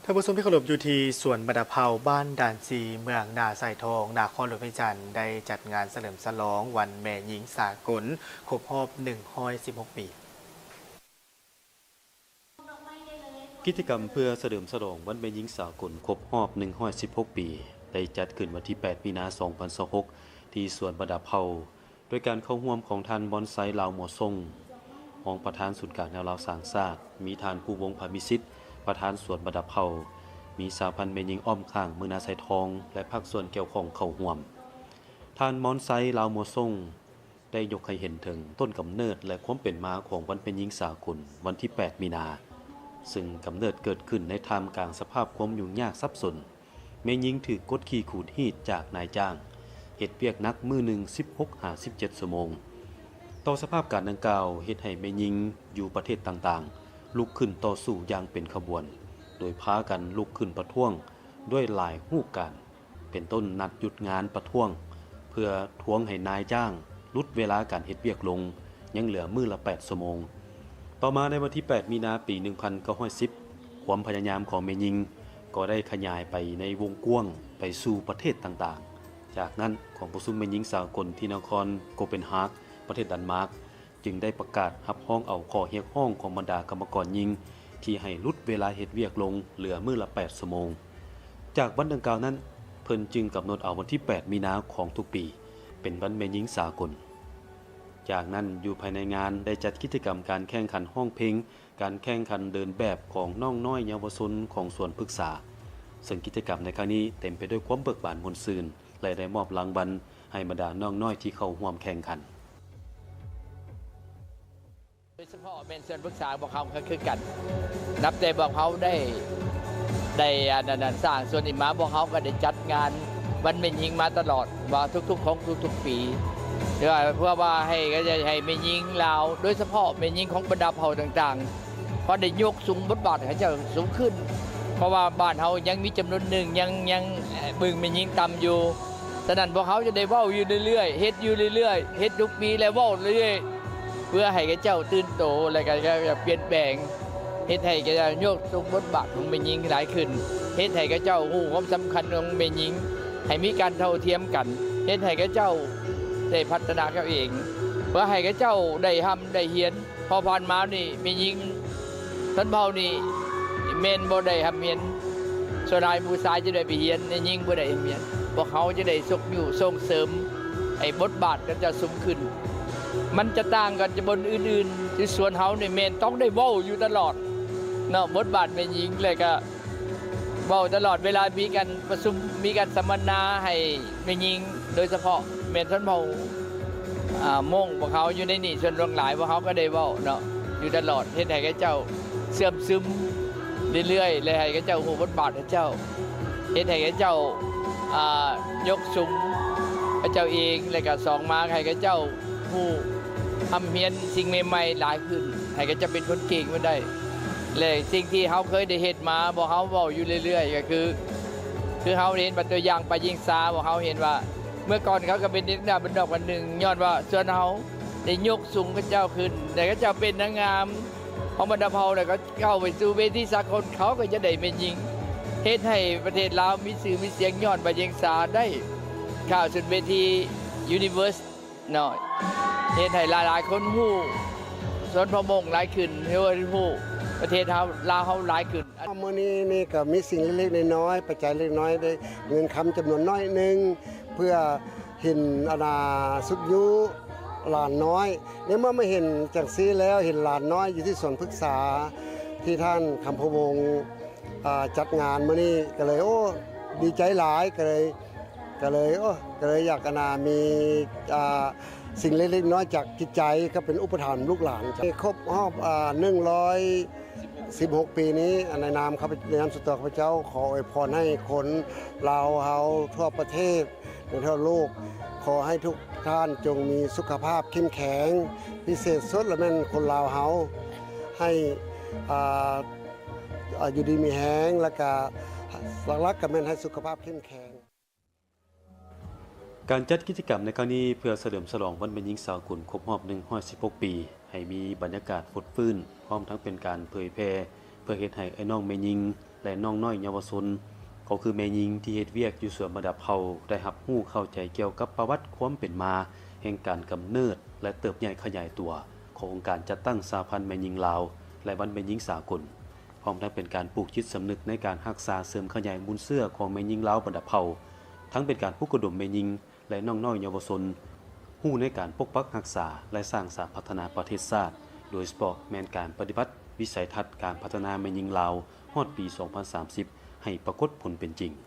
ທ່ານຜູ້ຊົມທີ່ເຄົາລົບ, ຢູ່ທີ່ສວນບັນດາເຜົ່າ ບ້ານດ່ານຊີ ເມືອງນາຊາຍທອງ ນະຄອນຫຼວງວຽງຈັນ ໄດ້ຈັດງານສະເຫຼີມສະຫຼອງວັນແມ່ຍິງສາກົນ ຄົບຮອບ ໜຶ່ງຮ້ອຍສິບຫົກ ປີ. ກິດຈະກຳເພື່ອສະເຫຼີມສະຫຼອງວັນແມ່ຍິງສາກົນຄົບຮອບ ໜຶ່ງຮ້ອຍສິບຫົກ ປີ ໄດ້ຈັດຂຶ້ນວັນທີ ແປດ ມີນາ ສອງພັນຊາວຫົກ ທີ່ສວນບັນດາເຜົ່າ ໂດຍການເຂົ້າຮ່ວມຂອງທ່ານ ມອນໄຊ ລາວມົວຊົງ ຮອງປະທານສູນກາງແນວລາວສ້າງຊາດ, ມີທ່ານ ພູວົງ ພາມີສິດ ປະທານສວນບັນດາເຜົ່າ, ມີສະຫະພັນແມ່ຍິງອ້ອມຂ້າງເມືອງນາຊາຍທອງ ແລະ ພາກສ່ວນກ່ຽວຂ້ອງເຂົ້າຮ່ວມ. ທ່ານ ມອນໄຊ ລາວມົວຊົງ ໄດ້ຍົກໃຫ້ເຫັນເຖິງຕົ້ນກຳເນີດ ແລະ ຄວາມເປັນມາຂອງວັນແມ່ຍິງສາກົນວັນທີ ແປດ ມີນາ, ຊຶ່ງກຳເນີດເກີດຂຶ້ນໃນທ່າມກາງສະພາບຄວາມຫຍຸ້ງຍາກສັບສົນ. ແມ່ຍິງຖືກກົດຂີ່ຂູດຮີດຈາກນາຍຈ້າງ, ເຮັດວຽກໜັກມື້ໜຶ່ງ ສິບຫົກ ຫາ ສິບເຈັດ ຊົ່ວໂມງ. ຕໍ່ສະພາບການດັ່ງກ່າວ ເຮັດໃຫ້ແມ່ຍິງຢູ່ປະເທດຕ່າງໆ ລຸກຂຶ້ນຕໍ່ສູ້ຢ່າງເປັນຂະບວນ, ໂດຍພາກັນລຸກຂຶ້ນປະທ້ວງດ້ວຍຫຼາຍຮູບການ, ເປັນຕົ້ນນັດຢຸດງານປະທ້ວງ ເພື່ອທວງໃຫ້ນາຍຈ້າງຫຼຸດເວລາການເຮັດວຽກລົງ, ຍັງເຫຼືອມື້ລະ ແປດ ຊົ່ວໂມງ. ຕໍ່ມາໃນວັນທີ ແປດ ມີນາ ປີ ໜຶ່ງພັນເກົ້າຮ້ອຍສິບ ຄວາມພະຍາຍາມຂອງແມ່ຍິງກໍໄດ້ຂະຫຍາຍໄປໃນວົງກວ້າງໄປສູ່ປະເທດຕ່າງໆ. ຈາກນັ້ນ ກອງປະຊຸມແມ່ຍິງສາກົນທີ່ນະຄອນໂກເປນຮາກ ປະເທດດັນມາກ ຈຶ່ງໄດ້ປະກາດຮັບຮອງເອົາຂໍ້ຮຽກຮ້ອງຂອງບັນດາກຳມະກອນຍິງ ທີ່ໃຫ້ຫຼຸດເວລາເຮັດວຽກລົງເຫຼືອມື້ລະ ແປດ ຊົ່ວໂມງ. ຈາກວັນດັ່ງກ່າວນັ້ນ ເພິ່ນຈຶ່ງກຳນົດເອົາວັນທີ ແປດ ມີນາຂອງທຸກປີ ເປັນວັນແມ່ຍິງສາກົນ. ຈາກນັ້ນ ຢູ່ພາຍໃນງານໄດ້ຈັດກິດຈະກຳການແຂ່ງຂັນຮ້ອງເພງ, ການແຂ່ງຂັນເດີນແບບຂອງນ້ອງນ້ອຍເຍົາວະຊົນຂອງສວນພຶກສາ, ເຊິ່ງກິດຈະກຳໃນຄັ້ງນີ້ເຕັມໄປດ້ວຍຄວາມເບີກບານມ່ວນຊື່ນ ແລະ ໄດ້ມອບລາງວັນໃຫ້ບັນດານ້ອງນ້ອຍທີ່ເຂົ້າຮ່ວມແຂ່ງຂັນ. ໂດຍສະເພາະແມ່ນສວນປຶກສາພວກເຮົາກໍຄືກັນ, ນັບແຕ່ພວກເຮົາໄດ້ ໄດ້ ອັນນັ້ນ ສ້າງສວນນີ້ມາ, ພວກເຮົາກໍໄດ້ຈັດງານວັນແມ່ຍິງມາຕະຫຼອດ ວ່າທຸກໆ ຂອງທຸກໆປີ, ເພື່ອ ເພື່ອວ່າໃຫ້ ໃຫ້ແມ່ຍິງລາວ ໂດຍສະເພາະແມ່ຍິງຂອງບັນດາເຜົ່າຕ່າງໆ ເພາະໄດ້ຍົກສູງບົດບາດໃຫ້ເຈົ້າສູງຂຶ້ນ, ເພາະວ່າບ້ານເຮົາຍັງມີຈຳນວນໜຶ່ງ ຍັງ ຍັງ ເອີ່ ເບິ່ງແມ່ຍິງຕ່ຳຢູ່. ສະນັ້ນ ພວກເຮົາຈະໄດ້ເວົ້າຢູ່ເລື້ອຍໆ ເຮັດຢູ່ເລື້ອຍໆ ເຮັດທຸກປີ ແລະ ເວົ້າເລື້ອຍໆ ເພື່ອໃຫ້ເຂົາເຈົ້າຕື່ນໂຕ ແລະ ກໍ ກໍປ່ຽນແປງ, ເຮັດໃຫ້ເຂົາເຈົ້າຍົກສູງບົດບາດຂອງແມ່ຍິງຫຼາຍຂຶ້ນ, ເຮັດໃຫ້ເຂົາເຈົ້າຮູ້ຄວາມສຳຄັນຂອງແມ່ຍິງ, ໃຫ້ມີການເທົ່າທຽມກັນ, ເຮັດໃຫ້ເຂົາເຈົ້າໄດ້ພັດທະນາເຂົາເອງ, ເພື່ອໃຫ້ເຂົາເຈົ້າໄດ້ຮ່ຳໄດ້ຮຽນ. ເພາະຜ່ານມານີ້ແມ່ຍິງຊົນເຜົ່ານີ້ແມ່ນບໍ່ໄດ້ຮ່ຳຮຽນ, ສ່ວນຫຼາຍຜູ້ຊາຍຈະໄດ້ໄປຮຽນ, ແມ່ຍິງບໍ່ໄດ້ຮຽນ. ພວກເຮົາຈະໄດ້ຊຸກຍູ້ສົ່ງເສີມໃຫ້ບົດບາດຂອງເຂົາເຈົ້າສູງຂຶ້ນ. ມັນຈະຕ່າງກັນຈາກບ່ອນອື່ນໆ, ທີ່ສວນເຮົານີ້ແມ່ນຕ້ອງໄດ້ເວົ້າຢູ່ຕະຫຼອດເນາະ, ບົດບາດແມ່ຍິງ ແລະ ກະ ເວົ້າຕະຫຼອດເວລາມີການປະຊຸມ, ມີການສຳມະນາໃຫ້ແມ່ຍິງ, ໂດຍສະເພາະແມ່ນຊົນເຜົ່າ ອາ ມົ້ງ ພວກເຮົາຢູ່ໃນນີ້ ສ່ວນຫຼວງຫຼາຍພວກເຮົາກໍໄດ້ເວົ້າເນາະ ຢູ່ຕະຫຼອດ, ເຮັດໃຫ້ເຂົາເຈົ້າເຊື່ອມຊຶມເລື້ອຍໆ ແລະ ໃຫ້ເຂົາເຈົ້າຮູ້ບົດບາດເຂົາເຈົ້າ, ເຮັດໃຫ້ເຂົາເຈົ້າ ອາ ຍົກສູງເຂົາເຈົ້າເອງ, ແລະ ກະສອງມາໃຫ້ເຂົາເຈົ້າຮູ້ຮ່ຳຮຽນສິ່ງໃໝ່ໆຫຼາຍຂຶ້ນ, ໃຫ້ເຂົາເຈົ້າເປັນຄົນເກັ່ງໄປໄດ້. ແລະ ສິ່ງທີ່ເຮົາເຄີຍໄດ້ເຮັດ ມາ ພວກເຮົາເວົ້າຢູ່ເລື້ອຍໆ ກໍຄື ຄືເຮົາເຫັນວ່າຕົວຢ່າງປາຍິງສາ ພວກເຮົາເຫັນວ່າ ເມື່ອກ່ອນເຂົາກໍເປັນເດັກນ້ອຍບ້ານນອກບ້ານໜຶ່ງ, ຍ້ອນວ່າສ່ວນເຮົາໄດ້ຍົກສູງເຂົາເຈົ້າຂຶ້ນ ແລະ ເຂົາເຈົ້າເປັນນາງງາມຂອງບັນດາເຜົ່າ ແລ້ວກໍເຂົ້າໄປສູ່ເວທີສາກົນ, ເຂົາກໍຈະໄດ້ແມ່ຍິງ, ເຮັດໃຫ້ປະເທດລາວມີຊື່ມີສຽງ ຍ້ອນປາຍິງສາໄດ້ກ້າວຂຶ້ນເວທີ Universe ເນາະ, ເຮັດໃຫ້ຫຼາຍໆຄົນຮູ້ ຊົນເຜົ່າມົ້ງຫຼາຍຂຶ້ນ, ຮູ້ ຮູ້ປະເທດເຮົາ ລາວເຮົາຫຼາຍຂຶ້ນ. ມື້ນີ້ນີ້ກໍມີສິ່ງເລັກໆນ້ອຍໆ ປັດໄຈເລັກນ້ອຍ ໄດ້ເງິນຄຳຈຳນວນໜ້ອຍໜຶ່ງ ເພື່ອເຫັນ ອັນນ່າ ຊຸກຍູ້ຫຼານນ້ອຍ. ໃນເມື່ອມາເຫັນຈັ່ງຊີ້ແລ້ວ ເຫັນຫຼານນ້ອຍຢູ່ທີ່ສວນພຶກສາ ທີ່ທ່ານຄຳພະວົງ ອາ ຈັດງານມື້ນີ້ ກໍເລີຍ ໂອ້ ດີໃຈຫຼາຍ ກໍເລີຍ ກໍເລີຍ ໂອ້ ກໍເລີຍຢາກ ອັນນ່າ ມີ ອາ ສິ່ງເລັກໆນ້ອຍໆຈາກຈິດໃຈ ກໍເປັນອຸປະຖາມລູກຫຼານ. ໃນຄົບຮອບ ອາ ໜຶ່ງຮ້ອຍສິບຫົກປີນີ້ ໃນນາມຂ້າພະ ໃນນາມສ່ວນຕົວຂ້າພະເຈົ້າ ຂໍອວຍພອນໃຫ້ຄົນລາວເຮົາທົ່ວປະເທດ ໃນທົ່ວໂລກ, ຂໍໃຫ້ທຸກທ່ານຈົ່ງມີສຸຂະພາບເຂັ້ມແຂງ, ພິເສດສຸດລະແມ່ນຄົນລາວເຮົາ ໃຫ້ ອາ ອາ ຢູ່ດີມີແຮງ ແລ້ວກະຫຼັກໆກໍແມ່ນໃຫ້ສຸຂະພາບເຂັ້ມແຂງ. ການຈັດກິດຈະກຳໃນຄັ້ງນີ້ ເພື່ອສະເຫຼີມສະຫຼອງວັນແມ່ຍິງສາກົນຄົບຮອບ ໜຶ່ງຮ້ອຍສິບຫົກ ປີ ໃຫ້ມີບັນຍາກາດຟົດຟື້ນ, ພ້ອມທັງເປັນການເຜີຍແຜ່ ເພື່ອເຮັດໃຫ້ອ້າຍນ້ອງແມ່ຍິງ ແລະ ນ້ອງນ້ອຍເຍົາວະຊົນ ກໍຄືແມ່ຍິງທີ່ເຮັດວຽກຢູ່ສ່ວນບັນດາເຜົ່າ ໄດ້ຮັບຮູ້ເຂົ້າໃຈກ່ຽວກັບປະຫວັດຄວາມເປັນມາແຫ່ງການກຳເນີດ ແລະ ເຕີບໃຫຍ່ຂະຫຍາຍຕົວຂອງອົງການຈັດຕັ້ງສະຫະພັນແມ່ຍິງລາວ ແລະ ວັນແມ່ຍິງສາກົນ, ພ້ອມທັງເປັນການປູກຈິດສຳນຶກໃນການຮັກສາເສີມຂະຫຍາຍມູນເຊື້ອຂອງແມ່ຍິງລາວບັນດາເຜົ່າ, ທັງເປັນການປຸກລະດົມແມ່ຍິງ ແລະ ນ້ອງນ້ອຍເຍົາວະຊົນ ຮູ້ໃນການປົກປັກຮັກສາ ແລະ ສ້າງສາພັດທະນາປະເທດຊາດ, ໂດຍສະເພາະແມ່ນການປະຕິບັດວິໄສທັດການພັດທະນາແມ່ຍິງລາວຮອດປີສອງພັນສາມສິບ ໃຫ້ປາກົດຜົນເປັນຈິງ.